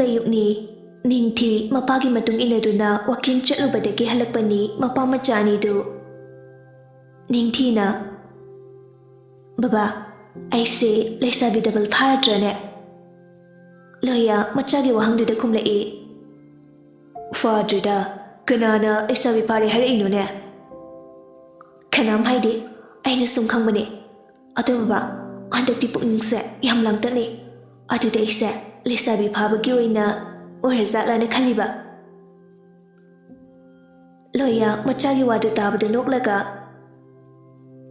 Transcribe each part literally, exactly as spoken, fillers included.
ꯑꯌꯨꯛꯅꯤ꯫ ꯅꯤꯡꯊꯤ ꯃꯄꯥꯒꯤ ꯃꯇꯨꯡ ꯏꯟꯅꯗꯨꯅ ꯋꯥꯀꯤꯡ ꯆꯠꯂꯨꯕꯗꯒꯤ ꯍꯜꯂꯛꯄꯅꯤ ꯃꯄꯥ ꯃꯆꯥ ꯑꯅꯤꯗꯨ꯫ ꯅꯤꯡꯊꯤꯅ, "ꯕꯕꯥ, ꯑꯩꯁꯦ ꯂꯩꯁꯥꯕꯤ ꯗꯕꯜ ꯐꯥꯔꯗ꯭ꯔꯅꯦ?" ꯂꯣꯍꯤꯌꯥ ꯃꯆꯥꯒꯤ ꯋꯥꯍꯪꯗꯨꯗ ꯈꯨꯝꯂꯛꯏ, "ꯐꯥꯗ꯭ꯔꯤꯗ, ꯀꯅꯥꯅ ꯂꯩꯁꯥꯕꯤ ꯐꯥꯔꯦ ꯍꯥꯏꯔꯛꯏꯅꯣꯅꯦ?" "ꯀꯅꯥꯝ ꯍꯥꯏꯗꯦ, ꯑꯩꯅ ꯁꯨꯝ ꯈꯪꯕꯅꯦ꯫ ꯑꯗꯣ ꯕꯕꯥ, ꯍꯟꯗꯛꯇꯤ ꯄꯨꯛꯅꯤꯡꯁꯦ ꯌꯥꯝ ꯂꯥꯡꯇꯛꯅꯩ꯫ ꯑꯗꯨꯗ ꯑꯩꯁꯦ ꯂꯩꯁꯥꯕꯤ ꯐꯥꯕꯒꯤ ꯑꯣꯏꯅ ꯑꯣꯏꯔꯖꯥꯠꯂꯥꯅ ꯈꯜꯂꯤꯕ꯫" ꯂꯣꯍꯤꯌꯥ ꯃꯆꯥꯒꯤ ꯋꯥꯗꯨ ꯇꯥꯕꯗ ꯅꯣꯛꯂꯒ,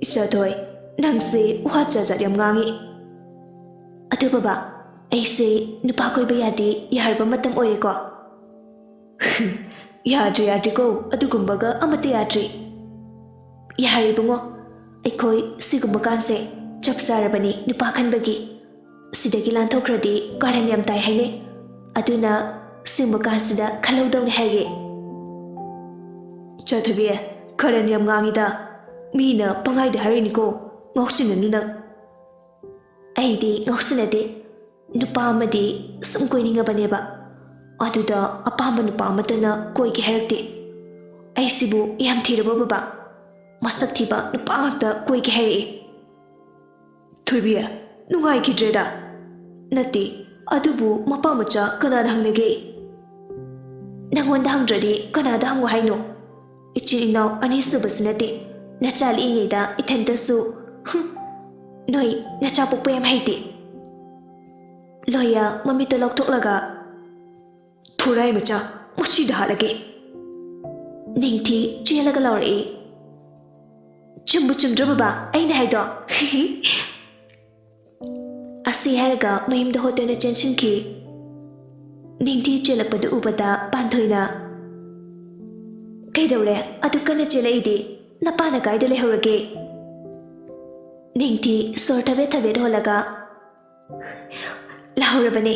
"ꯏꯆꯥꯊꯣꯏ, ꯅꯪꯁꯦ ꯋꯥ ꯖꯥꯠ ꯖꯥꯠ ꯌꯥꯝ ꯉꯥꯡꯉꯤ꯫ ꯑꯗꯣ ꯕꯕꯥ, ꯑꯩꯁꯦ ꯅꯨꯄꯥ ꯀꯣꯏꯕ ꯌꯥꯗꯦ, ꯌꯥꯔꯕ ꯃꯇꯝ ꯑꯣꯏꯔꯦꯀꯣ?" "ꯌꯥꯗ꯭ꯔꯦ, ꯌꯥꯗ꯭ꯔꯦꯀꯣ, ꯑꯗꯨꯒꯨꯝꯕꯒ ꯑꯃꯠꯇ ꯌꯥꯗ꯭ꯔꯦ꯫" "ꯌꯥꯔꯦ ꯏꯕꯨꯡꯉꯣ, ꯑꯩꯈꯣꯏ ꯁꯤꯒꯨꯝꯕ ꯀꯥꯟꯁꯦ ꯆꯞ ꯆꯥꯔꯕꯅꯤ ꯅꯨꯄꯥ ꯈꯟꯕꯒꯤ꯫ ꯁꯤꯗꯒꯤ ꯂꯥꯟꯊꯣꯛꯈ꯭ꯔꯗꯤ ꯀꯥꯔꯟ ꯌꯥꯝ ꯇꯥꯏ ꯍꯥꯏꯅꯩ꯫ ꯑꯗꯨꯅ ꯁꯤꯒꯨꯝꯕ ꯀꯥꯟꯁꯤꯗ ꯈꯜꯍꯧꯗꯧꯅꯤ ꯍꯥꯏꯒꯦ꯫" "ꯆꯥꯊꯕꯤ, ꯀꯥꯔꯟ ꯌꯥꯝ ꯉꯥꯡꯉꯤꯗ꯫ ꯃꯤꯅ ꯄꯪꯍꯥꯏꯗ ꯍꯥꯏꯔꯤꯅꯤꯀꯣ, ꯉꯥꯎꯁꯤꯟꯅꯅꯨ ꯅꯪ꯫" "ꯑꯩꯗꯤ ꯉꯥꯎꯁꯤꯟꯅꯗꯦ꯫ ꯅꯨꯄꯥ ꯑꯃꯗꯤ ꯁꯨꯝ ꯀꯣꯏꯅꯤꯡꯉꯕꯅꯦꯕ꯫ ꯑꯗꯨꯗ ꯑꯄꯥꯝꯕ ꯅꯨꯄꯥ ꯑꯃꯠꯇꯅ ꯀꯣꯏꯒꯦ ꯍꯥꯏꯔꯛꯇꯦ꯫ ꯑꯩꯁꯤꯕꯨ ꯌꯥꯝ ꯊꯤꯔꯕꯣ ꯕꯕꯥ? ꯃꯁꯛ ꯊꯤꯕ ꯅꯨꯄꯥ ꯉꯥꯛꯇ ꯀꯣꯏꯒꯦ ꯍꯥꯏꯔꯛꯑꯦ꯫" "ꯊꯣꯏꯕꯤ, ꯅꯨꯡꯉꯥꯏꯈꯤꯗ꯭ꯔꯦꯗ꯫ ꯅꯠꯇꯦ, ꯑꯗꯨꯕꯨ ꯃꯄꯥ ꯃꯆꯥ ꯀꯅꯥꯅ ꯍꯪꯅꯒꯦ?" "ꯅꯪꯉꯣꯟꯗ ꯍꯪꯗ꯭ꯔꯗꯤ ꯀꯅꯥꯗ ꯍꯪꯉꯣ ꯍꯥꯏꯅꯣ? ꯏꯆꯤꯟ ꯏꯅꯥꯎ ꯑꯅꯤꯁꯨꯕꯁꯨ ꯅꯠꯇꯦ, ꯅꯆꯥ ꯂꯤꯛꯏꯉꯩꯗ ꯏꯊꯟꯇꯁꯨ꯫" "ꯍꯨꯝ, ꯅꯣꯏ ꯅꯆꯥ ꯄꯣꯛꯄ ꯌꯥꯝ ꯍꯩꯇꯦ꯫" ꯂꯣꯍꯤꯌꯥ ꯃꯃꯤꯠꯇ ꯂꯧꯊꯣꯛꯂꯒ, "ꯊꯣꯔꯥꯏ ꯃꯆꯥ, ꯃꯁꯤꯗ ꯍꯥꯠꯂꯒꯦ꯫" ꯅꯤꯡꯊꯤ ꯆꯦꯜꯂꯒ ꯂꯥꯎꯔꯛꯏ, "ꯆꯨꯝꯕꯨ ꯆꯨꯝꯗ꯭ꯔꯣ ꯕꯕꯥ ꯑꯩꯅ ꯍꯥꯏꯗꯣ?" ꯑꯁꯤ ꯍꯥꯏꯔꯒ ꯃꯌꯨꯝꯗ ꯍꯣꯠꯇꯅ ꯆꯦꯟꯁꯤꯟꯈꯤ꯫ ꯅꯤꯡꯊꯤ ꯆꯦꯜꯂꯛꯄꯗꯨ ꯎꯕꯗ ꯄꯥꯟꯊꯣꯏꯅ, "ꯀꯩꯗꯧꯔꯦ ꯑꯗꯨ ꯀꯟꯅ ꯆꯦꯜꯂꯛꯏꯗꯤ? ꯅꯄꯥꯅ ꯀꯥꯏꯗ ꯂꯩꯍꯧꯔꯒꯦ?" ꯅꯤꯡꯊꯤ ꯁꯣꯔ ꯊꯕꯦꯠ ꯊꯕꯦꯠ ꯍꯣꯜꯂꯒ, "ꯂꯥꯎꯔꯕꯅꯦ꯫"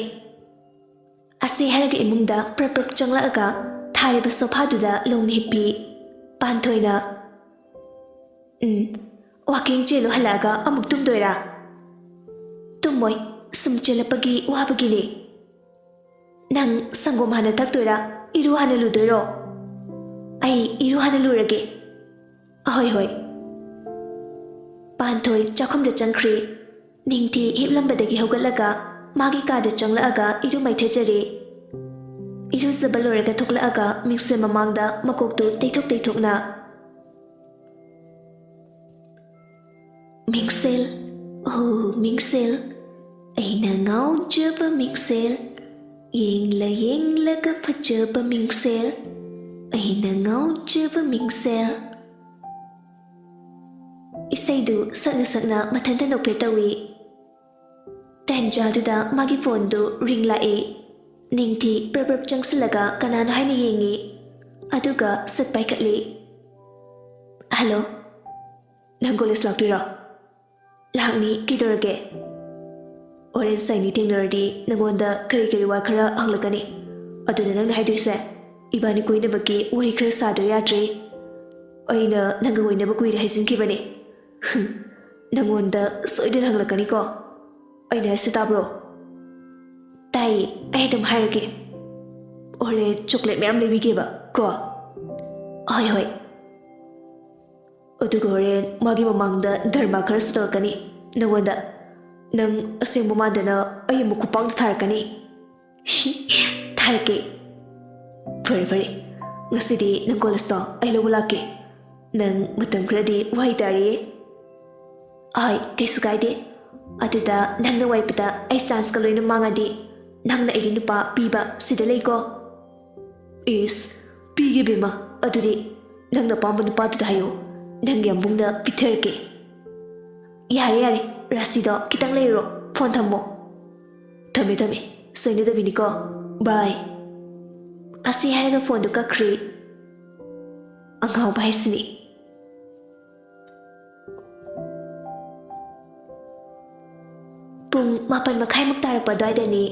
ꯑꯁꯤ ꯍꯥꯏꯔꯒ ꯏꯃꯨꯡꯗ ꯄ꯭ꯔꯞ ꯄ꯭ꯔꯞ ꯆꯪꯂꯛꯑꯒ ꯊꯥꯔꯤꯕ ꯁꯣꯐꯥꯗꯨꯗ ꯂꯣꯡꯅ ꯍꯤꯞꯄꯤ ꯄꯥꯟꯊꯣꯏꯅ꯫ "ꯎꯝ, ꯋꯥꯀꯤꯡ ꯆꯦꯜꯂꯨ ꯍꯜꯂꯛꯑꯒ ꯑꯃꯨꯛ ꯇꯨꯝꯗꯣꯏꯔꯥ?" "ꯇꯨꯝꯃꯣꯏ, ꯁꯨꯝ ꯆꯦꯜꯂꯛꯄꯒꯤ ꯋꯥꯕꯒꯤꯅꯦ꯫" ꯅꯪ ꯁꯪꯒꯣꯝ ꯍꯥꯟꯅ ꯊꯛꯇꯣꯏꯔꯥ? ꯏꯔꯨ ꯍꯥꯟꯅ ꯂꯨꯗꯣꯏꯔꯣ? ꯑꯩ ꯏꯔꯨ ꯍꯥꯟꯅ ꯂꯨꯔꯒꯦ꯫ ꯑꯍꯣꯏ, ꯍꯣꯏ꯫ ꯄꯥꯟꯊꯣꯏ ꯆꯥꯛꯈꯨꯝꯗ ꯆꯪꯈ꯭ꯔꯦ꯫ ꯅꯤꯡꯊꯤ ꯍꯤꯞꯂꯝꯕꯗꯒꯤ ꯍꯧꯒꯠꯂꯒ ꯃꯥꯒꯤ ꯀꯥꯗ ꯆꯪꯂꯛꯑꯒ ꯏꯔꯨ ꯃꯥꯏꯊꯖꯔꯦ꯫ ꯏꯔꯨꯖꯕ ꯂꯣꯏꯔꯒ ꯊꯣꯛꯂꯛꯑꯒ ꯃꯤꯡꯁꯦꯜ ꯃꯃꯥꯡꯗ ꯃꯀꯣꯛꯇꯨ ꯇꯩꯊꯣꯛ ꯇꯩꯊꯣꯛꯅ, "ꯃꯤꯡꯁꯦꯜ, ꯑꯣ ꯃꯤꯡꯁꯦꯜ, ꯑꯩꯅ ꯉꯥꯎꯖꯕ ꯃꯤꯡꯁꯦꯜ, ꯌꯦꯡꯂ ꯌꯦꯡꯂꯒ ꯐꯖꯕ ꯃꯤꯡꯁꯦꯜ, ꯑꯩꯅ ꯉꯥꯎꯖꯕ ꯃꯤꯡꯁꯦꯜ"꯫ ꯏꯁꯩꯗꯨ ꯁꯛꯅ ꯁꯛꯅ ꯃꯊꯟꯇ ꯅꯣꯛꯐꯦꯠ ꯇꯧꯏ꯫ ꯇꯟꯖꯥꯗꯨꯗ ꯃꯥꯒꯤ ꯐꯣꯟꯗꯨ ꯔꯤꯡ ꯂꯥꯛꯏ꯫ ꯅꯤꯡꯊꯤ ꯄ꯭ꯔꯞ ꯄ꯭ꯔꯞ ꯆꯪꯁꯤꯜꯂꯒ ꯀꯅꯥꯅꯣ ꯍꯥꯏꯅ ꯌꯦꯡꯉꯤ꯫ ꯑꯗꯨꯒ ꯁꯠ ꯄꯥꯏꯈꯠꯂꯤ꯫ "ꯍꯜꯂꯣ, ꯅꯪ ꯀꯣꯂꯦꯖ ꯂꯥꯛꯇꯣꯏꯔꯣ?" "ꯂꯥꯛꯅꯤ, ꯀꯩꯗꯧꯔꯒꯦ?" "ꯍꯣꯔꯦꯟ ꯁꯥꯏꯅꯤ ꯊꯦꯡꯅꯔꯗꯤ ꯅꯪꯉꯣꯟꯗ ꯀꯔꯤ ꯀꯔꯤ ꯋꯥ ꯈꯔ ꯍꯪꯂꯛꯀꯅꯤ꯫ ꯑꯗꯨꯗ ꯅꯪꯅ ꯍꯥꯏꯗꯣꯏꯁꯦ, ꯏꯕꯥꯅꯤ ꯀꯣꯏꯅꯕꯒꯤ ꯋꯥꯔꯤ ꯈꯔ ꯁꯥꯗ ꯌꯥꯗ꯭ꯔꯦ꯫ ꯑꯩꯅ ꯅꯪꯒ ꯀꯣꯏꯅꯕ ꯀꯨꯏꯔꯦ ꯍꯥꯏꯖꯤꯟꯈꯤꯕꯅꯦ꯫ ꯅꯪꯉꯣꯟꯗ ꯁꯣꯏꯗꯅ ꯍꯪꯂꯛꯀꯅꯤꯀꯣ꯫ ꯑꯩꯅ ꯍꯥꯏꯁꯦ ꯇꯥꯕ꯭ꯔꯣ?" "ꯇꯥꯏꯌꯦ, ꯑꯩ ꯑꯗꯨꯝ ꯍꯥꯏꯔꯒꯦ꯫ ꯍꯣꯔꯦꯟ ꯆꯣꯀ꯭ꯂꯦꯠ ꯃꯌꯥꯝ ꯂꯩꯕꯤꯒꯦꯕ ꯀꯣ꯫" "ꯍꯣꯏ, ꯍꯣꯏ꯫" "ꯑꯗꯨꯒ ꯍꯣꯔꯦꯟ ꯃꯥꯒꯤ ꯃꯃꯥꯡꯗ ꯙꯔꯃ ꯈꯔꯁꯨ ꯇꯧꯔꯛꯀꯅꯤ ꯅꯪꯉꯣꯟꯗ꯫ ꯅꯪ ꯑꯁꯦꯡꯕ ꯃꯥꯟꯗꯅ ꯑꯩ ꯑꯃꯨꯛ ꯈꯨꯄꯥꯛꯅ ꯊꯥꯔꯛꯀꯅꯤ꯫" "ꯊꯥꯔꯛꯀꯦ꯫" "ꯐꯔꯦ, ꯐꯔꯦ꯫ ꯉꯁꯤꯗꯤ ꯅꯪ ꯀꯣꯂꯦꯖꯇꯣ ꯑꯩ ꯂꯧꯕ ꯂꯥꯛꯀꯦ꯫ ꯅꯪ ꯃꯇꯝ ꯈꯔꯗꯤ ꯋꯥꯍꯩ ꯇꯥꯔꯦ꯫" "ꯍꯣꯏ, ꯀꯩꯁꯨ ꯀꯥꯏꯗꯦ꯫ ꯑꯗꯨꯗ ꯅꯪꯅ ꯋꯥꯏꯕꯗ ꯑꯩ ꯆꯥꯟꯁꯀ ꯂꯣꯏꯅ ꯃꯥꯡꯉꯗꯤ ꯅꯪꯅ ꯑꯩꯒꯤ ꯅꯨꯄꯥ ꯄꯤꯕ ꯁꯤꯗ ꯂꯩꯀꯣ꯫" "ꯏꯁ, ꯄꯤꯒꯦ ꯕꯦꯝꯃ꯫ ꯑꯗꯨꯗꯤ ꯅꯪꯅ ꯑꯄꯥꯝꯕ ꯅꯨꯄꯥꯗꯨꯗ ꯍꯥꯏꯌꯣ, ꯅꯪꯒꯤ ꯑꯕꯨꯡꯅ ꯄꯤꯊꯔꯛꯀꯦ꯫" "ꯌꯥꯔꯦ, ꯌꯥꯔꯦ, ꯔꯥꯁꯤꯗꯣ ꯈꯤꯇꯪ ꯂꯩꯔꯣ, ꯐꯣꯟ ꯊꯝꯃꯣ꯫" "ꯊꯝꯃꯦ, ꯊꯝꯃꯦ, ꯁꯣꯏꯅꯗꯕꯤꯅꯤꯀꯣ꯫ ꯕꯥꯏ꯫" ꯑꯁꯤ ꯍꯥꯏꯔꯒ ꯐꯣꯟꯗꯨ ꯀꯛꯈ꯭ꯔꯦ꯫ ꯑꯉꯥꯎꯕ ꯍꯥꯏꯁꯤꯅꯤ꯫ ꯄꯨꯡ ꯃꯥꯄꯟ ꯃꯈꯥꯏꯃꯨꯛ ꯇꯥꯔꯛꯄ ꯑꯗꯨꯋꯥꯏꯗꯅꯤ꯫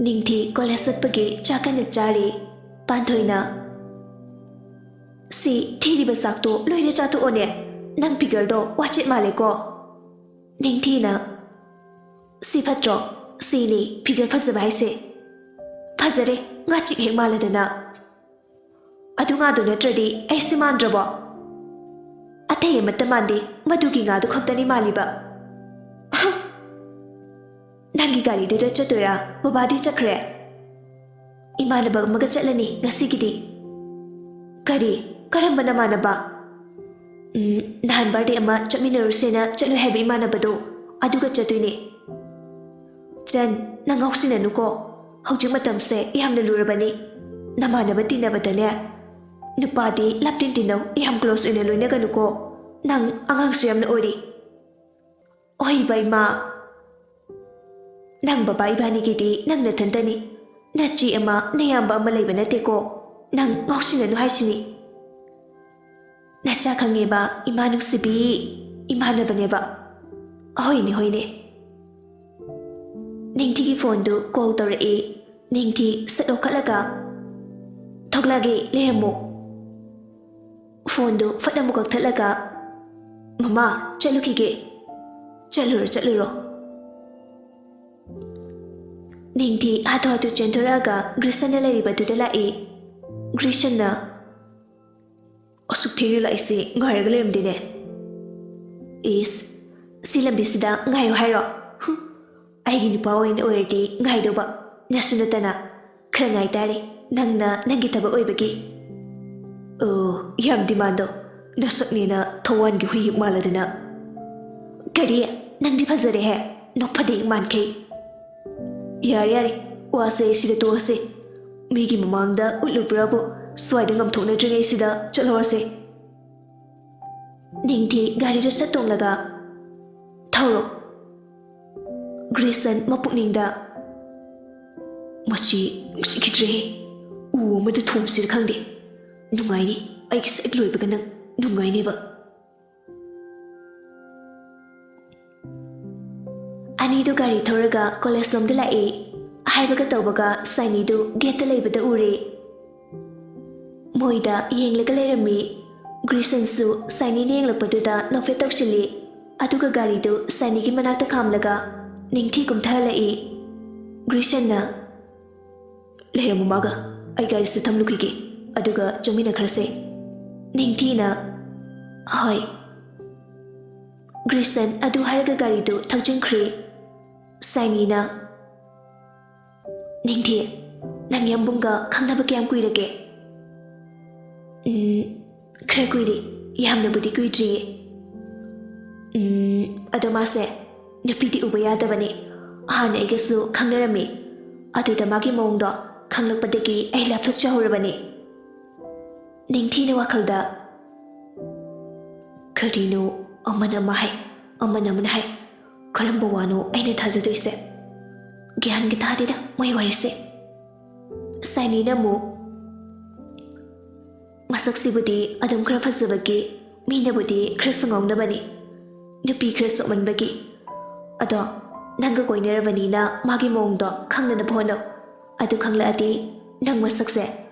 ꯅꯤꯡꯊꯤ ꯀꯣꯂꯦꯖ ꯆꯠꯄꯒꯤ ꯆꯥꯛ ꯀꯟꯅ ꯆꯥꯔꯤ꯫ ꯄꯥꯟꯊꯣꯏꯅ, "ꯁꯤ ꯊꯤꯔꯤꯕ ꯆꯥꯛꯇꯣ ꯂꯣꯏꯅ ꯆꯥꯊꯣꯛꯑꯣꯅꯦ꯫ ꯅꯪ ꯐꯤꯒꯔꯗꯣ ꯋꯥꯆꯦꯠ ꯃꯥꯜꯂꯦꯀꯣ꯫" ꯅꯤꯡꯊꯤꯅ, "ꯁꯤ ꯐꯠꯇ꯭ꯔꯣ? ꯁꯤꯅꯤ ꯐꯤꯒꯔ ꯐꯖꯕ ꯍꯥꯏꯁꯦ꯫" ꯐꯖꯔꯦ, ꯉꯥ ꯆꯤꯛ ꯍꯦꯛ ꯃꯥꯜꯂꯗꯅ꯫ ꯑꯗꯨ ꯉꯥꯗꯨ ꯅꯠꯇ꯭ꯔꯗꯤ ꯑꯩꯁꯤ ꯃꯥꯟꯗ꯭ꯔꯕꯣ? ꯑꯇꯩ ꯑꯃꯠꯇ ꯃꯥꯟꯗꯦ, ꯃꯗꯨꯒꯤ ꯉꯥꯗꯨ ꯈꯛꯇꯅꯤ ꯃꯥꯜꯂꯤꯕ꯫ ꯑꯍ! ꯅꯪꯒꯤ ꯒꯥꯔꯤꯗꯨꯗ ꯆꯠꯇꯣꯏꯔꯥ? ꯕꯕꯥꯗꯤ ꯆꯠꯈ꯭ꯔꯦ꯫ ꯏꯃꯥꯟꯅꯕ ꯑꯃꯒ ꯆꯠꯂꯅꯤ ꯉꯁꯤꯒꯤꯗꯤ꯫ ꯀꯔꯤ? ꯀꯔꯝꯕ ꯅꯃꯥꯟꯅꯕ? ꯎꯝ, ꯅꯍꯥꯟ ꯕꯥꯔꯗꯦ ꯑꯃ ꯆꯠꯃꯤꯟꯅꯔꯨꯁꯦꯅ ꯆꯠꯂꯨꯏ ꯍꯥꯏꯕ ꯏꯃꯥꯟꯅꯕꯗꯣ, ꯑꯗꯨꯒ ꯆꯠꯇꯣꯏꯅꯦ꯫ ꯆꯟ, ꯅꯪ ꯉꯥꯎꯁꯤꯟꯅꯅꯨꯀꯣ꯫ ꯍꯧꯖꯤꯛ ꯃꯇꯝꯁꯦ ꯌꯥꯝꯅ ꯂꯨꯔꯕꯅꯤ꯫ ꯅꯃꯥꯟꯅꯕ ꯇꯤꯟꯅꯕꯗꯅꯦ, ꯅꯨꯄꯥꯗꯤ ꯂꯞ ꯇꯤꯟ ꯇꯤꯟꯅꯧ, ꯌꯥꯝ ꯀ꯭ꯂꯣꯁ ꯑꯣꯏꯅ ꯂꯣꯏꯅꯒꯅꯨꯀꯣ꯫ ꯅꯪ ꯑꯉꯥꯡꯁꯨ ꯌꯥꯝꯅ ꯑꯣꯏꯔꯤ꯫ ꯑꯣꯏꯕ ꯏꯃꯥ, ꯅꯪ ꯕꯕꯥ ꯏꯕꯥꯅꯤꯒꯤꯗꯤ ꯅꯪ ꯅꯊꯟꯇꯅꯤ꯫ ꯅꯆꯦ ꯑꯃ, ꯅꯌꯥꯝꯕ ꯑꯃ ꯂꯩꯕ ꯅꯠꯇꯦꯀꯣ꯫ ꯅꯪ ꯉꯥꯎꯁꯤꯟꯅꯅꯨ ꯍꯥꯏꯁꯤꯅꯤ꯫ ꯅꯆꯥ ꯈꯪꯉꯦꯕ, ꯏꯃꯥ ꯅꯨꯡꯁꯤꯕꯤ, ꯏꯃꯥꯟꯅꯕꯅꯦꯕ꯫ ꯍꯣꯏꯅꯦ, ꯍꯣꯏꯅꯦ꯫ ꯅꯤꯡꯊꯤꯒꯤ ꯐꯣꯟꯗꯨ ꯀꯣꯜ ꯇꯧꯔꯛꯏ꯫ ꯅꯤꯡꯊꯤ ꯁꯠ ꯂꯧꯈꯠꯂꯒ, "ꯊꯣꯛꯂꯛꯑꯒꯦ, ꯂꯩꯔꯝꯃꯣ꯫" ꯐꯣꯟꯗꯨ ꯐꯠ ꯑꯃꯨꯛ ꯀꯛꯊꯠꯂꯒ, "ꯃꯃꯥ, ꯆꯠꯂꯨꯈꯤꯒꯦ꯫" "ꯆꯠꯂꯨꯔꯣ, ꯆꯠꯂꯨꯔꯣ꯫" ꯅꯤꯡꯊꯤ ꯍꯥꯊꯨ ꯍꯥꯊꯨ ꯆꯦꯟꯊꯣꯔꯛꯑꯒ ꯒ꯭ꯔꯤꯁꯟꯅ ꯂꯩꯔꯤꯕꯗꯨꯗ ꯂꯥꯛꯏ꯫ ꯒ꯭ꯔꯤꯁꯟꯅ, "ꯑꯁꯨꯛ ꯊꯦꯡꯅ ꯂꯥꯛꯏꯁꯤ ꯉꯥꯏꯔꯒ ꯂꯩꯔꯝꯗꯦꯅꯦ꯫" "ꯏꯁ, ꯁꯤ ꯂꯝꯕꯤꯁꯤꯗ ꯉꯥꯏꯌꯨ ꯍꯥꯏꯔꯣ? ꯍꯨꯝ, ꯑꯩꯒꯤ ꯅꯨꯄꯥ ꯑꯣꯏꯅ ꯑꯣꯏꯔꯗꯤ ꯉꯥꯏꯗꯧꯕ, ꯅꯁꯨ ꯅꯠꯇꯅ꯫ ꯈꯔ ꯉꯥꯏ ꯇꯥꯔꯦ, ꯅꯪꯅ ꯅꯪꯒꯤ ꯊꯕꯛ ꯑꯣꯏꯕꯒꯤ꯫" "ꯑꯣ, ꯌꯥꯝ ꯗꯤꯃꯥꯟꯗꯣ, ꯅꯁꯛꯅꯦꯅ ꯊꯋꯥꯟꯒꯤ ꯍꯨꯏ ꯍꯦꯛ ꯃꯥꯜꯂꯗꯅ꯫" "ꯀꯔꯤ? ꯅꯪꯗꯤ ꯐꯖꯔꯦꯍꯦ, ꯅꯣꯛꯐꯗꯦ ꯍꯦꯛ ꯃꯥꯟꯈꯩ꯫" "ꯌꯥꯔꯦ, ꯌꯥꯔꯦ, ꯋꯥꯁꯦ ꯁꯤꯗ ꯇꯣꯛꯑꯁꯦ꯫ ꯃꯤꯒꯤ ꯃꯃꯥꯡꯗ ꯎꯠꯂꯨꯕ꯭ꯔꯕꯨ, ꯁ꯭ꯋꯥꯏꯗ ꯉꯝꯊꯣꯛꯅꯗ꯭ꯔꯤꯉꯩꯁꯤꯗ ꯆꯠꯍꯧꯔꯁꯦ꯫" ꯅꯤꯡꯊꯤ ꯒꯥꯔꯤꯗ ꯁꯠ ꯇꯣꯡꯂꯒ, "ꯊꯧꯔꯣ꯫" ꯒ꯭ꯔꯤꯁꯟ ꯃꯄꯨꯛꯅꯤꯡꯗ, "ꯃꯁꯤ ꯅꯨꯡꯁꯤꯈꯤꯗ꯭ꯔꯦꯍꯦ꯫ ꯎ ꯑꯃꯗ ꯊꯣꯝꯁꯤꯔ ꯈꯪꯗꯦ꯫ ꯅꯨꯡꯉꯥꯏꯅꯤ, ꯑꯩꯒꯤ ꯁꯛ ꯂꯣꯏꯕꯒ ꯅꯪ ꯅꯨꯡꯉꯥꯏꯅꯦꯕ꯫" ꯑꯅꯤꯗꯨ ꯒꯥꯔꯤ ꯊꯧꯔꯒ ꯀꯣꯂꯦꯖ ꯂꯣꯝꯗ ꯂꯥꯛꯏ꯫ ꯍꯥꯏꯕꯒ ꯇꯧꯕꯒ ꯁꯥꯏꯅꯤꯗꯨ ꯒꯦꯠꯇ ꯂꯩꯕꯗ ꯎꯔꯦ꯫ ꯃꯣꯏꯗ ꯌꯦꯡꯂꯒ ꯂꯩꯔꯝꯃꯤ꯫ ꯒ꯭ꯔꯤꯁꯟꯁꯨ ꯁꯥꯏꯅꯤꯅ ꯌꯦꯡꯂꯛꯄꯗꯨꯗ ꯅꯣꯛꯐꯦꯠ ꯇꯧꯁꯤꯜꯂꯤ꯫ ꯑꯗꯨꯒ ꯒꯥꯔꯤꯗꯨ ꯁꯥꯏꯅꯤꯒꯤ ꯃꯅꯥꯛꯇ ꯈꯥꯝꯂꯒ ꯅꯤꯡꯊꯤ ꯀꯨꯝꯊꯍꯜꯂꯛꯏ꯫ ꯒ꯭ꯔꯤꯁꯟꯅ, "ꯂꯩꯔꯝꯃꯨ ꯃꯥꯒ, ꯑꯩ ꯒꯥꯔꯤꯁꯦ ꯊꯝꯂꯨꯈꯤꯒꯦ, ꯑꯗꯨꯒ ꯆꯪꯃꯤꯟꯅꯈ꯭ꯔꯁꯦ꯫" ꯅꯤꯡꯊꯤꯅ, "ꯍꯣꯏ꯫" ꯒ꯭ꯔꯤꯁꯟ ꯑꯗꯨ ꯍꯥꯏꯔꯒ ꯒꯥꯔꯤꯗꯨ ꯊꯧꯖꯤꯟꯈ꯭ꯔꯦ꯫ ꯁꯥꯏꯅꯤꯅ, "ꯅꯤꯡꯊꯤ, ꯅꯪ ꯌꯥꯝꯕꯨꯡꯒ ꯈꯪꯅꯕ ꯀꯌꯥꯝ ꯀꯨꯏꯔꯒꯦ?" "ꯎꯝ, ꯈꯔ ꯀꯨꯏꯔꯦ, ꯌꯥꯝꯅꯕꯨꯗꯤ ꯀꯨꯏꯗ꯭ꯔꯤꯌꯦ꯫" "ꯎꯝ, ꯑꯗꯣ ꯃꯥꯁꯦ ꯅꯨꯄꯤꯗꯤ ꯎꯕ ꯌꯥꯗꯕꯅꯦ꯫ ꯍꯥꯟꯅ ꯑꯩꯒꯁꯨ ꯈꯪꯅꯔꯝꯃꯤ꯫ ꯑꯗꯨꯗ ꯃꯥꯒꯤ ꯃꯑꯣꯡꯗꯣ ꯈꯪꯂꯛꯄꯗꯒꯤ ꯑꯩ ꯂꯥꯞꯊꯣꯛꯆꯍꯧꯔꯕꯅꯦ꯫" ꯅꯤꯡꯊꯤꯅ ꯋꯥꯈꯜꯗ, "ꯀꯔꯤꯅꯣ ꯑꯃꯅ ꯑꯃ ꯍꯥꯏ, ꯑꯃꯅ ꯑꯃꯅ ꯍꯥꯏ, ꯀꯔꯝꯕ ꯋꯥꯅꯣ ꯑꯩꯅ ꯊꯥꯖꯗꯣꯏꯁꯦ? ꯒ꯭ꯌꯥꯟꯒ ꯇꯥꯗꯦꯗ ꯃꯣꯏ ꯋꯥꯔꯤꯁꯦ꯫" ꯁꯥꯏꯅꯤꯅ ꯑꯃꯨꯛ, "ꯃꯁꯛꯁꯤꯕꯨꯗꯤ ꯑꯗꯨꯝ ꯈꯔ ꯐꯖꯕꯒꯤ, ꯃꯤꯅꯕꯨꯗꯤ ꯈꯔꯁꯨ ꯉꯥꯎꯅꯕꯅꯤ, ꯅꯨꯄꯤ ꯈꯔ ꯁꯣꯛꯃꯟꯕꯒꯤ꯫ ꯑꯗꯣ ꯅꯪꯒ ꯀꯣꯏꯅꯔꯕꯅꯤꯅ ꯃꯥꯒꯤ ꯃꯑꯣꯡꯗꯣ ꯈꯪꯅꯅꯕ ꯍꯣꯠꯅꯧ꯫ ꯑꯗꯨ ꯈꯪꯂꯛꯑꯗꯤ ꯅꯪ ꯃꯁꯛꯁꯦ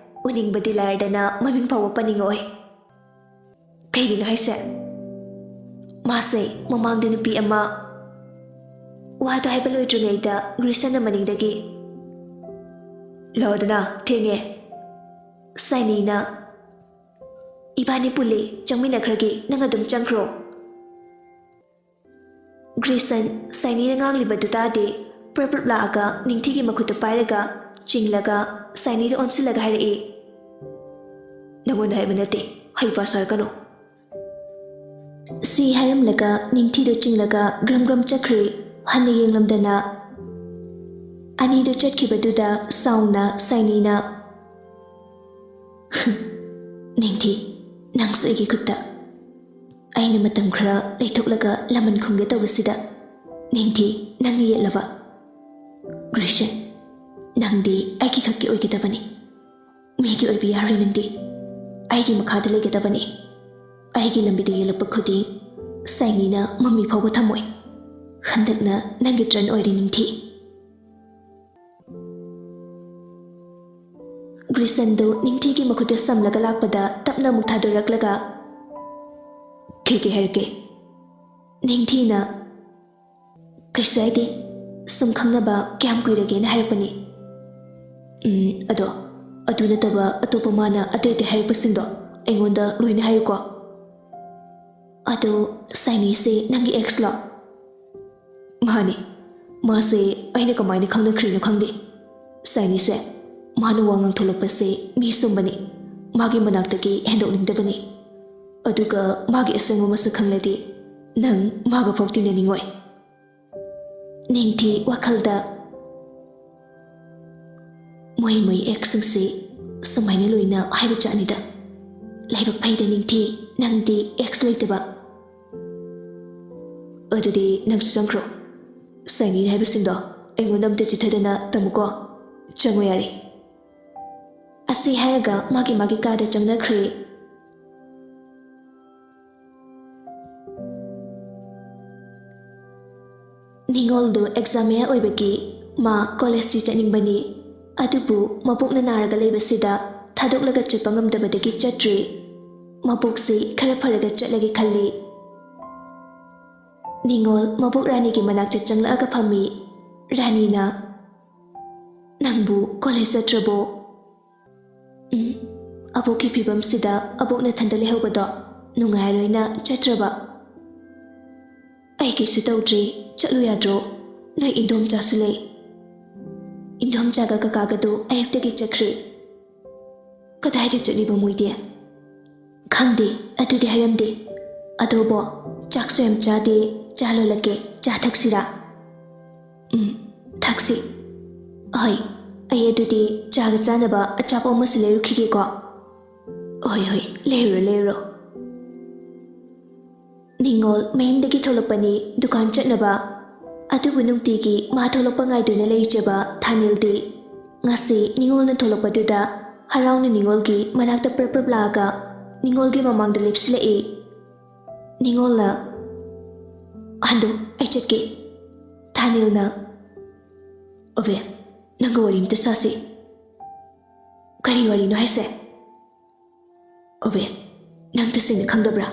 ꯎꯅꯤꯡꯕꯗꯤ ꯂꯥꯏꯔꯗꯅ ꯃꯃꯤꯡ ꯐꯥꯎꯕ ꯄꯟꯅꯤꯡꯉꯛꯑꯣꯏ꯫" "ꯀꯩꯒꯤꯅꯣ ꯍꯥꯏꯁꯦ?" "ꯃꯥꯁꯦ ꯃꯃꯥꯡꯗ ꯅꯨꯄꯤ ꯑꯃ꯫" ꯋꯥꯗꯣ ꯍꯥꯏꯕ ꯂꯣꯏꯗ꯭ꯔꯤꯉꯩꯗ ꯒ꯭ꯔꯤꯁꯟꯅ ꯃꯅꯤꯡꯗꯒꯤ, "ꯂꯥꯛꯑꯣꯗꯅ, ꯊꯦꯡꯉꯦ꯫" ꯁꯥꯏꯅꯤꯅ, "ꯏꯕꯥꯅꯤ ꯄꯨꯜꯂꯤ, ꯆꯪꯃꯤꯟꯅꯈ꯭ꯔꯒꯦ, ꯅꯪ ꯑꯗꯨꯝ ꯆꯪꯈ꯭ꯔꯣ꯫" ꯒ꯭ꯔꯤꯁꯟ ꯁꯥꯏꯅꯤꯅ ꯉꯥꯡꯂꯤꯕꯗꯨ ꯇꯥꯗꯦ꯫ ꯄ꯭ꯔꯞ ꯄ꯭ꯔꯞ ꯂꯥꯛꯑꯒ ꯅꯤꯡꯊꯤꯒꯤ ꯃꯈꯨꯠꯇꯨ ꯄꯥꯏꯔꯒ ꯆꯤꯡꯂꯒ ꯁꯥꯏꯅꯤꯗ ꯑꯣꯟꯁꯤꯜꯂꯒ ꯍꯥꯏꯔꯛꯏ, "ꯅꯉꯣꯟꯗ ꯍꯥꯏꯕ ꯅꯠꯇꯦ, ꯍꯩꯄꯥ ꯁꯥꯔꯛꯀꯅꯨ꯫" ꯁꯤ ꯍꯥꯏꯔꯝꯂꯒ ꯅꯤꯡꯊꯤꯗꯨ ꯆꯤꯡꯂꯒ ꯒ꯭ꯔꯝ ꯒ꯭ꯔꯝ ꯆꯠꯈ꯭ꯔꯦ꯫ ꯍꯟꯅ ꯌꯦꯡꯂꯝꯗꯅ ꯑꯅꯤꯗꯨ ꯆꯠꯈꯤꯕꯗꯨꯗ ꯁꯥꯎꯅ ꯁꯥꯏꯅꯤꯅ, "ꯅꯤꯡꯊꯤ, ꯅꯪꯁꯨ ꯑꯩꯒꯤ ꯈꯨꯠꯇ꯫ ꯑꯩꯅ ꯃꯇꯝ ꯈꯔ ꯂꯩꯊꯣꯛꯂꯒ ꯂꯃꯟ ꯈꯨꯝꯒꯦ ꯇꯧꯕꯁꯤꯗ ꯅꯤꯡꯊꯤ ꯅꯪꯅ ꯌꯦꯠꯂꯕ꯫ ꯒ꯭ꯔꯤꯁꯟ, ꯅꯪꯗꯤ ꯑꯩꯒꯤ ꯈꯛꯀꯤ ꯑꯣꯏꯒꯗꯕꯅꯤ꯫ ꯃꯤꯒꯤ ꯑꯣꯏꯕ ꯌꯥꯔꯣꯏ ꯅꯪꯗꯤ꯫ ꯑꯩꯒꯤ ꯃꯈꯥꯗ ꯂꯩꯒꯗꯕꯅꯤ꯫ ꯑꯩꯒꯤ ꯂꯝꯕꯤꯗ ꯌꯦꯜꯂꯛꯄ ꯈꯨꯗꯤꯡ ꯁꯥꯏꯅꯤꯅ ꯃꯃꯤ ꯐꯥꯎꯕ ꯊꯝꯃꯣꯏ꯫ ꯍꯟꯗꯛꯅ ꯅꯪꯒꯤ ꯇꯔꯟ ꯑꯣꯏꯔꯦ ꯅꯤꯡꯊꯤ꯫" ꯒ꯭ꯔꯤꯁꯟꯗꯨ ꯅꯤꯡꯊꯤꯒꯤ ꯃꯈꯨꯠꯇ ꯁꯝꯂꯒ ꯂꯥꯛꯄꯗ ꯇꯞꯅ ꯑꯃꯨꯛ ꯊꯥꯗꯣꯔꯛꯂꯒ, "ꯀꯩ ꯀꯩ ꯍꯥꯏꯔꯛꯀꯦ?" ꯅꯤꯡꯊꯤꯅ, "ꯀꯩꯁꯨ ꯍꯥꯏꯗꯦ, ꯁꯨꯝ ꯈꯪꯅꯕ ꯀꯌꯥꯝ ꯀꯨꯏꯔꯒꯦꯅ ꯍꯥꯏꯔꯛꯄꯅꯤ꯫" ꯎꯝ, ꯑꯗꯣ, ꯑꯗꯨ ꯅꯠꯇꯕ ꯑꯇꯣꯞꯄ ꯃꯥꯅ ꯑꯇꯩ ꯑꯇꯩ ꯍꯥꯏꯔꯛꯄꯁꯤꯡꯗꯣ ꯑꯩꯉꯣꯟꯗ ꯂꯣꯏꯅ ꯍꯥꯏꯌꯨꯀꯣ꯫ ꯑꯗꯣ, ꯁꯥꯏꯅꯤꯁꯦ ꯅꯪꯒꯤ ꯑꯦꯛꯁꯂꯣ? ꯃꯥꯅꯤ꯫ ꯃꯥꯁꯦ ꯑꯩꯅ ꯀꯃꯥꯏꯅ ꯈꯪꯅꯈ꯭ꯔꯤꯅꯣ ꯈꯪꯗꯦ꯫ ꯁꯥꯏꯅꯤꯁꯦ, ꯃꯥꯅ ꯋꯥ ꯉꯥꯡꯊꯣꯛꯂꯛꯄꯁꯦ ꯃꯤ ꯁꯨꯝꯕꯅꯤ꯫ ꯃꯥꯒꯤ ꯃꯅꯥꯛꯇꯒꯤ ꯍꯦꯟꯗꯣꯛꯅꯤꯡꯗꯕꯅꯤ꯫ ꯑꯗꯨꯒ ꯃꯥꯒꯤ ꯑꯁꯦꯡꯕ ꯃꯁꯛ ꯈꯪꯂꯗꯤ ꯅꯪ ꯃꯥꯒ ꯐꯥꯎ ꯇꯤꯟꯅꯅꯤꯡꯉꯣꯏ꯫ ꯅꯤꯡꯊꯤ ꯋꯥꯈꯜꯗ, "ꯃꯣꯏ ꯃꯣꯏ ꯑꯦꯛꯁꯁꯤꯡꯁꯤ ꯁꯨꯃꯥꯏꯅ ꯂꯣꯏꯅ ꯍꯥꯏꯕ ꯖꯥꯠꯅꯤꯗ꯫ ꯂꯥꯏꯕꯛ ꯐꯩꯗ ꯅꯤꯡꯊꯤ, ꯅꯪꯗꯤ ꯑꯦꯛꯁ ꯂꯩꯇꯕ꯫ ꯑꯗꯨꯗꯤ ꯅꯪꯁꯨ ꯆꯪꯈ꯭ꯔꯣ꯫ ꯁꯥꯏꯅꯤꯅ ꯍꯥꯏꯕꯁꯤꯡꯗꯣ ꯑꯩꯉꯣꯟꯗ ꯑꯝꯇ ꯆꯤꯊꯗꯅ ꯇꯝꯃꯨꯀꯣ꯫ ꯆꯪꯉꯣ ꯌꯥꯔꯦ꯫" ꯑꯁꯤ ꯍꯥꯏꯔꯒ ꯃꯥꯒꯤ ꯃꯥꯒꯤ ꯀꯥꯗ ꯆꯪꯅꯈ꯭ꯔꯦ꯫ ꯅꯤꯉꯣꯜꯗꯨ ꯑꯦꯛꯖꯥꯝ ꯃꯌꯥ ꯑꯣꯏꯕꯒꯤ ꯃꯥ ꯀꯣꯂꯦꯖꯇꯤ ꯆꯠꯅꯤꯡꯕꯅꯤ꯫ ꯑꯗꯨꯕꯨ ꯃꯕꯣꯛꯅ ꯅꯥꯔꯒ ꯂꯩꯕꯁꯤꯗ ꯊꯥꯗꯣꯛꯂꯒ ꯆꯠꯄ ꯉꯝꯗꯕꯗꯒꯤ ꯆꯠꯇ꯭ꯔꯤ꯫ ꯃꯕꯣꯛꯁꯤ ꯈꯔ ꯐꯔꯒ ꯆꯠꯂꯒꯦ ꯈꯜꯂꯤ꯫ ꯅꯤꯉꯣꯜ ꯃꯕꯣꯛ ꯔꯥꯅꯤꯒꯤ ꯃꯅꯥꯛꯇ ꯆꯪꯂꯛꯑꯒ ꯐꯝꯃꯤ꯫ ꯔꯥꯅꯤꯅ, "ꯅꯪꯕꯨ ꯀꯣꯂꯦꯖ ꯆꯠꯇ꯭ꯔꯕꯣ?" "ꯎꯝ, ꯑꯕꯣꯛꯀꯤ ꯐꯤꯕꯝꯁꯤꯗ ꯑꯕꯣꯛ ꯅꯊꯟꯗ ꯂꯩꯍꯧꯕꯗꯣ ꯅꯨꯡꯉꯥꯏꯔꯣꯏꯅ ꯆꯠꯇ꯭ꯔꯕ?" "ꯑꯩ ꯀꯩꯁꯨ ꯇꯧꯗ꯭ꯔꯤ, ꯆꯠꯂꯨ ꯌꯥꯗ꯭ꯔꯣ? ꯅꯣꯏ ꯏꯟꯗꯣꯝꯆꯥꯁꯨ ꯂꯩ꯫" "ꯏꯟꯗꯣꯝꯆꯥꯒ ꯀꯀꯥꯒꯗꯨ ꯑꯌꯨꯛꯇꯒꯤ ꯆꯠꯈ꯭ꯔꯦ꯫" "ꯀꯗꯥꯏꯗ ꯆꯠꯂꯤꯕ ꯃꯣꯏꯗꯤ?" "ꯈꯪꯗꯦ, ꯑꯗꯨꯗꯤ ꯍꯥꯏꯔꯝꯗꯦ꯫ ꯑꯗꯣꯕꯣ, ꯆꯥꯛꯁꯨ ꯌꯥꯝ ꯆꯥꯗꯦ, ꯆꯥ ꯂꯣꯜꯂꯛꯀꯦ, ꯆꯥ ꯊꯛꯁꯤꯔꯥ?" "ꯎꯝ, ꯊꯛꯁꯤ꯫ ꯍꯣꯏ, ꯑꯩ ꯑꯗꯨꯗꯤ ꯆꯥꯒ ꯆꯥꯅꯕ ꯑꯆꯥꯄꯣꯠ ꯑꯃꯁꯨ ꯂꯩꯔꯨꯈꯤꯒꯦꯀꯣ꯫" "ꯍꯣꯏ, ꯍꯣꯏ, ꯂꯩꯔꯨꯔꯣ, ꯂꯩꯔꯨꯔꯣ꯫" ꯅꯤꯉꯣꯜ ꯃꯌꯨꯝꯗꯒꯤ ꯊꯣꯛꯂꯛꯄꯅꯤ ꯗꯨꯀꯥꯟ ꯆꯠꯅꯕ꯫ ꯑꯗꯨꯕꯨ ꯅꯨꯡꯇꯤꯒꯤ ꯃꯥ ꯊꯣꯛꯂꯛꯄ ꯉꯥꯏꯗꯨꯅ ꯂꯩꯖꯕ ꯊꯥꯅꯤꯜꯗꯤ ꯉꯁꯤ ꯅꯤꯉꯣꯜꯅ ꯊꯣꯛꯂꯛꯄꯗꯨꯗ ꯍꯔꯥꯎꯅ ꯅꯤꯉꯣꯜꯒꯤ ꯃꯅꯥꯛꯇ ꯄ꯭ꯔꯞ ꯄ꯭ꯔꯞ ꯂꯥꯛꯑꯒ ꯅꯤꯉꯣꯜꯒꯤ ꯃꯃꯥꯡꯗ ꯂꯦꯞꯁꯤꯜꯂꯛꯏ꯫ ꯅꯤꯉꯣꯜꯅ, "ꯍꯟꯗꯣ, ꯑꯩ ꯆꯠꯀꯦ꯫" ꯊꯥꯅꯤꯜꯅ, "ꯑꯕꯦ, ꯅꯪꯒ ꯋꯥꯔꯤ ꯑꯝꯇ ꯁꯥꯁꯤ꯫" "ꯀꯔꯤ ꯋꯥꯔꯤꯅꯣ ꯍꯥꯏꯁꯦ?" "ꯑꯕꯦ, ꯅꯪ ꯇꯁꯦꯡꯅ ꯈꯪꯗꯕ꯭ꯔꯥ?"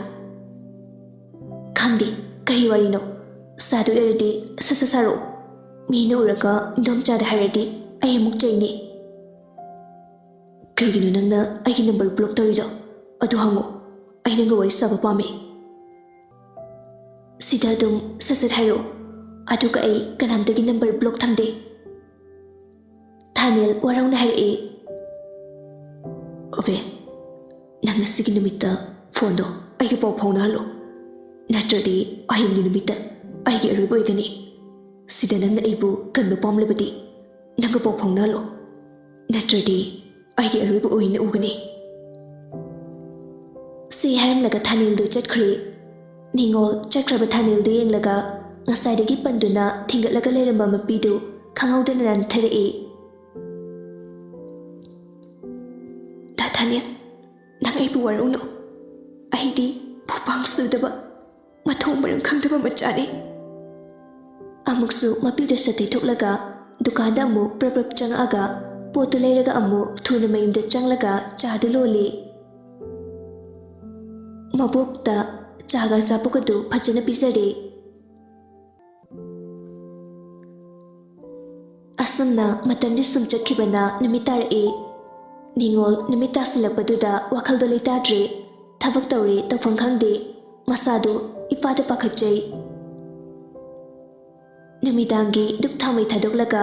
"ꯈꯪꯗꯦ, ꯀꯔꯤ ꯋꯥꯔꯤꯅꯣ? ꯁꯥꯗꯣꯏ ꯑꯣꯏꯔꯗꯤ ꯁꯠ ꯁꯠ ꯁꯥꯔꯛꯑꯣ꯫ ꯃꯤꯅ ꯎꯔꯒ ꯏꯟꯗꯣꯝꯆꯥꯗ ꯍꯥꯏꯔꯗꯤ ꯑꯩ ꯑꯃꯨꯛ ꯆꯩꯅꯤ꯫" "ꯀꯩꯒꯤꯅꯣ ꯅꯪꯅ ꯑꯩꯒꯤ ꯅꯝꯕꯔ ꯕ꯭ꯂꯣꯛ ꯇꯧꯔꯤꯗꯣ? ꯑꯗꯨ ꯍꯪꯉꯣ꯫ ꯑꯩ ꯅꯪꯒ ꯋꯥꯔꯤ ꯁꯥꯕ ꯄꯥꯝꯃꯦ꯫ ꯁꯤꯗ ꯑꯗꯨꯝ ꯁꯠ ꯁꯠ ꯍꯥꯏꯔꯛꯑꯣ, ꯑꯗꯨꯒ ꯑꯩ ꯀꯅꯥꯝꯇꯒꯤ ꯅꯝꯕꯔ ꯕ꯭ꯂꯣꯛ ꯊꯝꯗꯦ", ꯊꯥꯅꯦꯜ ꯋꯥꯔꯧꯅ ꯍꯥꯏꯔꯛꯑꯦ꯫ "ꯑꯕꯦ, ꯅꯪ ꯉꯁꯤꯒꯤ ꯅꯨꯃꯤꯠꯇ ꯐꯣꯟꯗꯣ ꯑꯩꯒ ꯄꯥꯎ ꯐꯥꯎꯅꯍꯜꯂꯣ, ꯅꯠꯇ꯭ꯔꯗꯤ ꯍꯌꯦꯡꯒꯤ ꯅꯨꯃꯤꯠꯇ ꯑꯩꯒꯤ ꯑꯔꯣꯏꯕ ꯑꯣꯏꯒꯅꯤ꯫ ꯁꯤꯗ ꯅꯪꯅ ꯑꯩꯕꯨ ꯀꯟꯕ ꯄꯥꯝꯂꯕꯗꯤ ꯅꯪꯒ ꯄꯥꯎ ꯐꯥꯎꯅꯍꯜꯂꯣ, ꯅꯠꯇ꯭ꯔꯗꯤ ꯑꯩꯒꯤ ꯑꯔꯣꯏꯕ ꯑꯣꯏꯅ ꯎꯒꯅꯤ"꯫ ꯁꯤ ꯍꯥꯏꯔꯝꯂꯒ ꯊꯥꯅꯦꯜꯗꯨ ꯆꯠꯈ꯭ꯔꯦ꯫ ꯅꯤꯉꯣꯜ ꯆꯠꯈ꯭ꯔꯕ ꯊꯥꯅꯦꯜꯗꯨ ꯌꯦꯡꯂꯒ ꯉꯁꯥꯏꯗꯒꯤ ꯄꯟꯗꯨꯅ ꯊꯤꯡꯒꯠꯂꯒ ꯂꯩꯔꯝꯕ ꯃꯄꯤꯗꯨ ꯈꯪꯍꯧꯗꯅ ꯅꯥꯟꯊꯔꯛꯏ꯫ "ꯗꯥ ꯊꯥꯅꯦꯜ, ꯅꯪ ꯑꯩꯕꯨ ꯋꯥꯔꯧꯅꯨ꯫ ꯑꯩꯗꯤ ꯐꯨꯄꯥꯡ ꯁꯨꯗꯕ, ꯃꯊꯣꯡ ꯃꯔꯝ ꯈꯪꯗꯕ ꯃꯆꯥꯅꯤ"꯫ ꯑꯃꯨꯛꯁꯨ ꯃꯄꯤꯗꯨ ꯁꯠ ꯇꯩꯊꯣꯛꯂꯒ ꯗꯨꯀꯥꯟꯗ ꯑꯃꯨꯛ ꯄ꯭ꯔꯞ ꯄ꯭ꯔꯞ ꯆꯪꯉꯛꯑꯒ ꯄꯣꯠꯇꯨ ꯂꯩꯔꯒ ꯑꯃꯨꯛ ꯊꯨꯅ ꯃꯌꯨꯝꯗ ꯆꯪꯂꯒ ꯆꯥꯗꯨ ꯂꯣꯜꯂꯤ꯫ ꯃꯕꯣꯛꯇ ꯆꯥꯒ ꯑꯆꯥꯄꯣꯠꯀꯗꯨ ꯐꯖꯅ ꯄꯤꯖꯔꯦ꯫ ꯑꯁꯨꯝꯅ ꯃꯇꯝꯗꯤ ꯁꯨꯝ ꯆꯠꯈꯤꯕꯅ ꯅꯨꯃꯤꯠ ꯇꯥꯔꯛꯏ꯫ ꯅꯤꯉꯣꯜ ꯅꯨꯃꯤꯠ ꯇꯥꯁꯤꯜꯂꯛꯄꯗꯨꯗ ꯋꯥꯈꯜꯗꯣ ꯂꯩꯇꯥꯗ꯭ꯔꯦ꯫ ꯊꯕꯛ ꯇꯧꯔꯦ ꯇꯧꯐꯝ ꯈꯪꯗꯦ꯫ ꯃꯁꯥꯗꯨ ꯏꯄꯥꯗ ꯄꯥꯈꯠꯆꯩ꯫ ꯅꯨꯃꯤꯗꯥꯡꯒꯤ ꯙꯨꯞ ꯊꯥꯎꯃꯩ ꯊꯥꯗꯣꯛꯂꯒ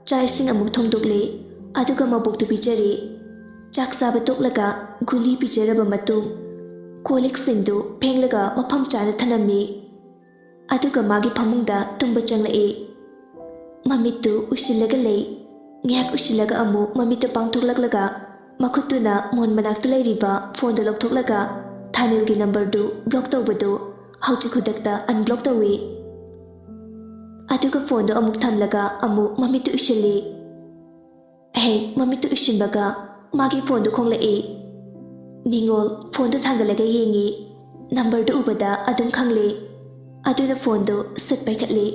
ꯆꯥꯛ ꯏꯁꯤꯡ ꯑꯃꯨꯛ ꯊꯣꯡꯗꯣꯛꯂꯦ꯫ ꯑꯗꯨꯒ ꯃꯕꯣꯛꯇꯨ ꯄꯤꯖꯔꯦ꯫ ꯆꯥꯛ ꯆꯥꯕ ꯇꯣꯛꯂꯒ ꯒꯨꯂꯤ ꯄꯤꯖꯔꯕ ꯃꯇꯨꯡ ꯀꯣꯜ ꯂꯤꯛꯁꯤꯡꯗꯨ ꯐꯦꯡꯂꯒ ꯃꯐꯝ ꯆꯥꯅ ꯊꯅꯝꯃꯤ꯫ ꯑꯗꯨꯒ ꯃꯥꯒꯤ ꯐꯃꯨꯡꯗ ꯇꯨꯝꯕ ꯆꯪꯂꯛꯏ꯫ ꯃꯃꯤꯠꯇꯨ ꯎꯏꯁꯤꯜꯂꯒ ꯂꯩ꯫ ꯉꯥꯏꯍꯥꯛ ꯎꯏꯁꯤꯜꯂꯒ ꯑꯃꯨꯛ ꯃꯃꯤꯠꯇꯨ ꯄꯥꯡꯊꯣꯛꯂꯛꯂꯒ ꯃꯈꯨꯠꯇꯨꯅ ꯃꯣꯟ ꯃꯅꯥꯛꯇ ꯂꯩꯔꯤꯕ ꯐꯣꯟꯗꯨ ꯂꯧꯊꯣꯛꯂꯒ ꯊꯥꯅꯤꯜꯒꯤ ꯅꯝꯕꯔꯗꯨ ꯕ꯭ꯂꯣꯛ ꯇꯧꯕꯗꯨ ꯍꯧꯖꯤꯛ ꯈꯨꯗꯛꯇ ꯑꯟꯕ꯭ꯂꯣꯛ ꯇꯧꯏ꯫ ꯑꯗꯨꯒ ꯐꯣꯟꯗꯨ ꯑꯃꯨꯛ ꯊꯝꯂꯒ ꯑꯃꯨꯛ ꯃꯃꯤꯠꯇꯨ ꯎꯏꯁꯤꯜꯂꯤ꯫ ꯑꯍꯦꯛ ꯃꯃꯤꯠꯇꯨ ꯎꯏꯁꯤꯟꯕꯒ ꯃꯥꯒꯤ ꯐꯣꯟꯗꯨ ꯈꯣꯡꯂꯛꯏ꯫ ꯅꯤꯉꯣꯜ ꯐꯣꯟꯗꯨ ꯊꯥꯡꯒꯠꯂꯒ ꯌꯦꯡꯉꯤ꯫ ꯅꯝꯕꯔꯗꯨ ꯎꯕꯗ ꯑꯗꯨꯝ ꯈꯪꯂꯦ꯫ ꯑꯗꯨꯅ ꯐꯣꯟꯗꯨ ꯁꯠ ꯄꯥꯏꯈꯠꯂꯤ꯫